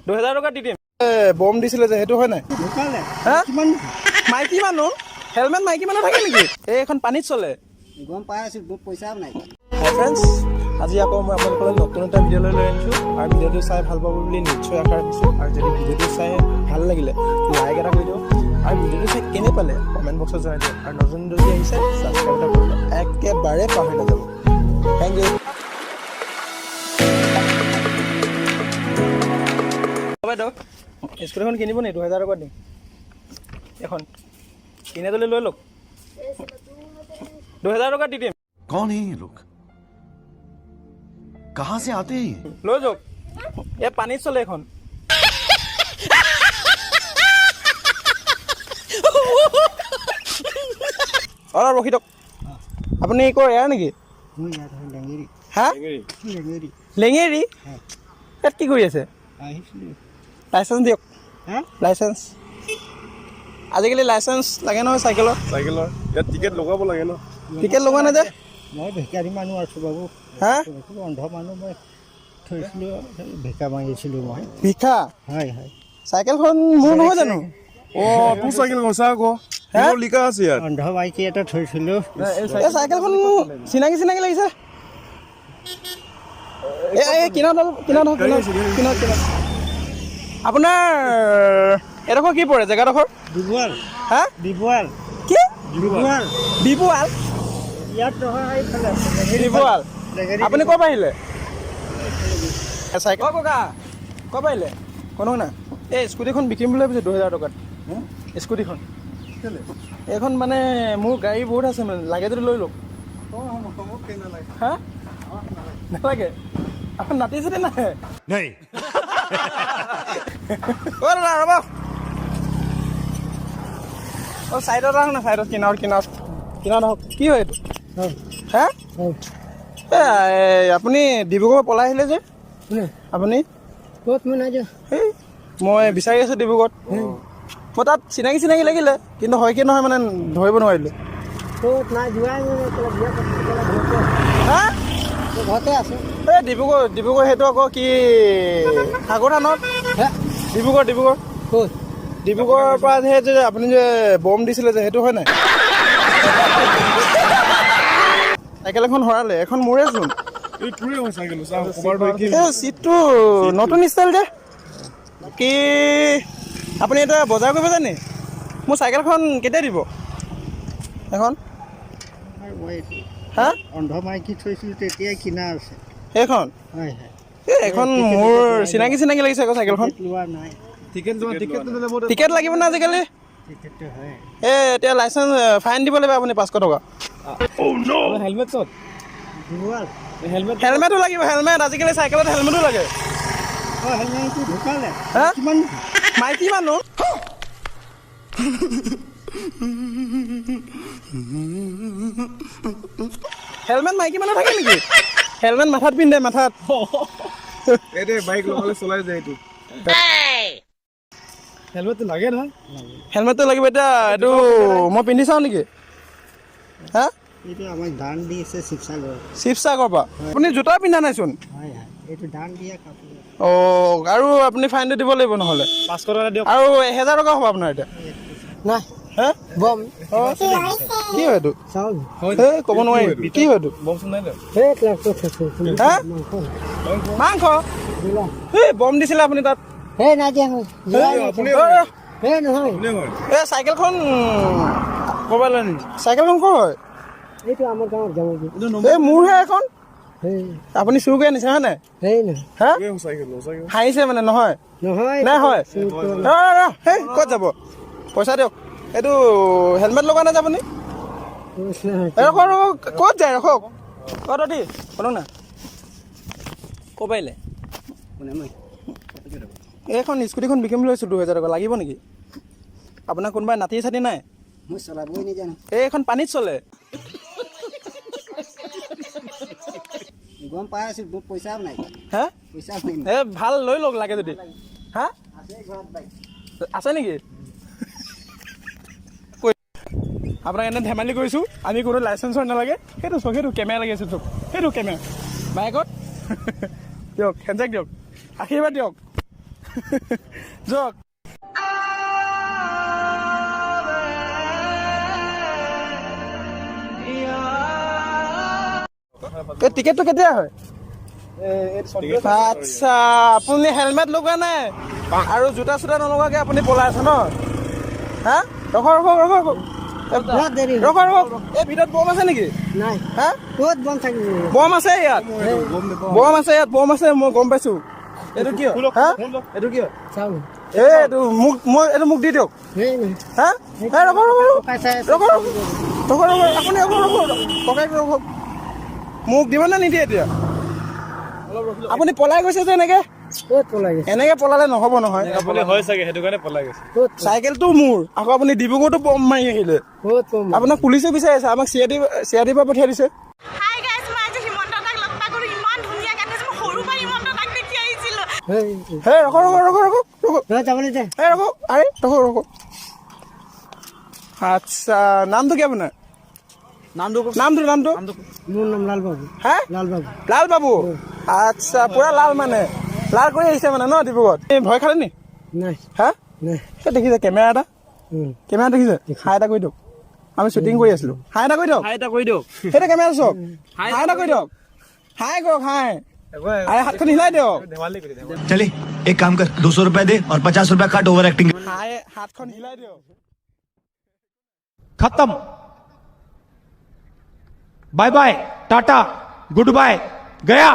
2000 টকা দি দিম। বম দিছিলে যে, সেইটো হয় নাই? ঢুকালে। হা? কিমান? মাইকী মানুহ, হেলমেট মাইকী মানুহ থাকে নেকি? এইখন পানীত চলে। গম পাই আছো, বহুত পইচাও নাই। হাই ফ্ৰেণ্ডছ, আজি আকৌ মই আপোনালোকলৈ নতুন এটা ভিডিঅ' লৈ আনিছোঁ আৰু ভিডিঅ'টো চাই ভাল পাব বুলি নিশ্চয় আশা ৰাখিছোঁ। আৰু যদি ভিডিঅ'টো চাই ভাল লাগিলে লাইক এটা কৰি দিয়ক আৰু ভিডিঅ'টো চাই কেনে পালে কমেণ্ট বক্সত জনাই দিয়ক। আৰু নতুন যদি আহিছে, ছাবস্ক্ৰাইব এটা কৰিবলৈ একেবাৰে পাহৰি নাযাব। Thank U. বাইদেউ, স্কুটিখন কিনিব নি? 2000 টকা দিম। এখন কিনে যদি লৈ লওক, 2000 টকা দি দিম। कौन है ये लोग? कहां से आते हैं ये? লৈ যাওক, এই পানীত চলে এখন। অলপ ৰখি দিয়ক। আপুনি কৰ এয়াৰ নেকি? মোৰ ইয়াত হয় লেঙেৰি। হা? লেঙেৰি। লেঙেৰি? হয়। ইয়াত কি কৰি আছে? আহিছিলোঁ। লাইচেঞ্চ দিয়ক। হা? লাইচেঞ্চ। আজিকালি লাইচেঞ্চ লাগে নহয় চাইকেলৰ। চাইকেলৰ ইয়াত টিকেট লগাব লাগে ন? টিকেট লগোৱা নাই যে। মই ভিকাৰী মানুহ আছোঁ বাবু। হা? অন্ধ মানুহ, মই থৈছিলোঁ, ভিক্ষা মাগিছিলোঁ মই। ভিক্ষা? হয় হয়। চাইকেলখন মোৰ নহয় জানো? অ, তোৰ চাইকেলখন চা আকৌ। হে? মোৰ লিখা আছে ইয়াত। অন্ধ মাইকী এটা থৈছিলোঁ। এই চাইকেলখন চিনাকি চিনাকি লাগিছে। এই কিনাৰত অলপ, কিনাৰত হওক, কিনাৰত, কিনাৰত, কিনাৰত। আপোনাৰ এডোখৰ কি পৰে জেগাডোখৰ? ডিবুৱাল। হা? ডিবুৱাল। কি? ডিবুৱাল। ডিবুৱাল? ইয়াত নহয়, এইফালে আছে, লেঙেৰি। ডিবুৱাল। লেঙেৰি। আপুনি ক'ৰ পৰা আহিলে? চাইকেল, অ ককা, ক'ৰ পৰা আহিলে? শুনক না, এই স্কুটিখন বিকিম বুলি ভাবিছোঁ 2000 টকাত। স্কুটিখন এইখন মানে মোৰ গাড়ী বহুত আছে, মানে লাগে যদি লৈ লওক। হা, নালাগে? আপোনাৰ নাতি চাতি নাই? नहीं। অ দাদা, ৰ'ব। অ, চাইডত আহক না, চাইডত, কিনাৰত, কিনাৰত, কিনাৰত আহক। কি হয় এইটো? হা? এই আপুনি ডিব্ৰুগড় পলাই আহিলে যে আপুনি? ক'ত? মই নাই যোৱা। এই মই বিচাৰি আছোঁ ডিব্ৰুগড়ত। মই তাত চিনাকি চিনাকি লাগিলে, কিন্তু হয় কি নহয় মানে ধৰিব নোৱাৰিলোঁ। ক'ত? নাই যোৱাই নাই। বিয়া পাতি ঘৰতে। হা? ঘৰতে আছোঁ। এই ডিব্ৰুগড়, ডিব্ৰুগড়, সেইটো আকৌ কি সাগৰ থানত। হে? ডিব্ৰুগড়, ডিব্ৰুগড়। ক'ত? ডিব্ৰুগড়ৰ পৰা যে আপুনি যে বম দিছিলে যে, সেইটো হয় নাই? চাইকেল এখন হৰালে, এখন মোৰেচোন। এই তোৰে হয় চাইকেল, চা কভাৰটো একেই। এই চিটটো নতুন ষ্টাইল যে কি। আপুনি এতিয়া বজাৰ কৰিব যায় নি? মোৰ চাইকেলখন কেতিয়া দিব এখন? মই হা? অন্ধ মাইকী থৈছিলোঁ, তেতিয়াই কিনা আছে। সেইখন? হয় হয়। এই এখন মোৰ চিনাকি চিনাকি লাগিছে আকৌ চাইকেলখন। টিকেট লোৱা নাই। টিকেট লোৱা, টিকেট টিকেট লাগিব না আজিকালি? টিকেটটো হয়। এই এতিয়া লাইচেঞ্চ ফাইন দিব লাগিব আপুনি 500 টকা। হেলমেট ক'ত? ডিবুৱাল। হেলমেট। হেলমেটো লাগিব, হেলমেট। আজিকালি চাইকেলত হেলমেটো লাগে। অঁ, হেলমেটটো ঢুকালে। হা? কিমান? মাইকী মানুহ, হেলমেট মাইকী মানুহ থাকে নেকি? হেলমেট মাথাত পিন্ধে, মাথাত। এই দে, বাইক লগালে চলাই যায় এইটো। হেলমেটটো লাগে নহয়। হেলমেটটো লাগিব এতিয়া। এইটো মই পিন্ধি চাওঁ নেকি? হা? এইটো আমাক দান দিছে শিৱসাগৰ। শিৱসাগৰৰ পৰা? আপুনি জোতা পিন্ধা নাইচোন। হয় হয়, এইটো দান দিয়া কাপোৰ। অঁ, আৰু আপুনি ফাইনটো দিব লাগিব নহ'লে। 500 টকা দিয়ক। আৰু 1000 টকা হ'ব আপোনাৰ এতিয়া। নাই। হা? বম। অঁ, কি হয় এইটো? চাউল। এই ক'ব নোৱাৰি কি হয় এইটো। বম চম নাই ন? সেই ক্লাছটো থৈছোঁ। হা? মাংস। মাংস? দিলা। এই বম দিছিলে আপুনি তাত। সেই নাই দিয়া মই। আপুনি সেই নহয়। কোনে হয়? এই চাইকেলখন ক'ৰবাত লৈ আনিলি। চাইকেলখন ক'ৰ হয়? এইটো আমাৰ গাঁৱত যাব। এই মোৰহে এখন। সেই আপুনি চুৰ কৰি আনিছে, হয় নাই? সেই নহয়। হা? Cycle cycle. হাঁহিছে মানে, নহয়? নহয়। নাই হয়? চুৰ কৰা ৰ, ৰ, ৰ, হেই, ক'ত যাব? পইচা দিয়ক। এইটো হেলমেট লগোৱা নাই যে আপুনি। নাই। এই ৰখক, ৰখক, ক'ত যায়? ৰখক। অ দাদি, শুনক না। ক'ৰ পৰা আহিলে? এইখন স্কুটিখন বিকিম বুলি ভাবিছোঁ 2000 টকা। লাগিব নেকি আপোনাৰ? কোনোবা নাতি চাতি নাই? মই চলাবই নাজানো। এইখন পানীত চলে। গম পাই আছোঁ, বহুত পইচাও নাই। হা? পইচাও নাই। এই ভাল লৈ লওক লাগে যদি। হা? আছে ঘৰত বাইক। আছে নেকি? আপোনাক এনে ধেমালি কৰিছোঁ আমি, কোনো লাইচেঞ্চৰ নালাগে। সেইটো চাওক, সেইটো কেমেৰা লাগি আছে, চাওক, সেইটো কেমেৰা বাইকত। দিয়ক, হেণ্ডছেক দিয়ক, আশীৰ্বাদ দিয়ক। যাওক। এই টিকেটটো কেতিয়া হয়? আচ্ছা, আপুনি হেলমেট লগোৱা নাই আৰু জোতা চোতা নলগোৱাকে আপুনি পলাই আছে ন? হা, ৰখ ৰখ ৰখ ৰখ। বহুত দেৰি। ৰখ ৰখ, এই ভিতৰত বম আছে নেকি? নাই। হা? ক'ত বম থাকিব? বম আছে ইয়াত, বম আছে ইয়াত, বম আছে, মই গম পাইছো। এইটো কিয়? হা, এইটো কিয়? চাওঁ। এই এইটো মোক, মই এইটো মোক দি দিয়ক। সেই নাই। হা, এই ৰখ ৰখ ৰখ। ককাই চাই আছে। ৰখ ৰখ ৰখ ৰখ, আপুনি ৰখ ৰখ, ককাইক ৰখ। মোক দিবনে নিদিয়ে এতিয়া? আপুনি পলাই গৈছে যে এনেকে। ক'ত পলাই গৈছে? এনেকে পলালে নহ'ব নহয়। আপুনি হয় চাগে, সেইটো কাৰণে পলাই গৈছে। ক'ত? চাইকেলটো মোৰ, আকৌ আপুনি ডিব্ৰুগড়তো বম মাৰি আহিলে। ক'ত বম? আপোনাক পুলিচে বিচাৰি আছে, আমাক চি I ডিৰ পৰা পঠিয়াই দিছে। হাই গাইজ, মই আজি হিমন্ত দাক লগ পাই গ'লো। ইমান ধুনীয়া গান গাইছে। মই সৰুৰ পৰা হিমন্ত দাক দেখি আহিছিলোঁ। সেই হে, ৰখ ৰখ ৰখ ৰখ ৰখ। নহয়, যাবলৈ দে। হে, ৰখ, আৰে ৰখ ৰখ। আচ্ছা, নামটো কি আপোনাৰ? নামটো, নামটো, নামটো? মোৰ নাম লাল বাবু। হা? লাল বাবু। লাল বাবু, আচ্ছা, পুৰা লাল মানে লাল কৰি আহিছে মানে ন ডিব্ৰুগড়ত। এই ভয় খালে নি? নাই। হা? নাই। এই দেখিছে কেমেৰা এটা? কেমেৰা দেখিছে? হাই এটা কৰি দিয়ক, আমি শ্বুটিং কৰি আছিলো। হাই এটা কৰি দিয়ক। হাই এটা কৰি দিয়ক। সেইটো কেমেৰা চাওক, হাই এটা কৰি দিয়ক, হাই কৰক, হাই। আৰে হাতখন হিলাই দিয়ক। ধেমালি কৰি, ধেমালি। चले, एक काम कर, 200 रुपए दे और 50 रुपए काट, ओवर एक्टिंग। হাই, হাতখন হিলাই দিয়ক। खत्म, bye bye, tata, good bye, गया।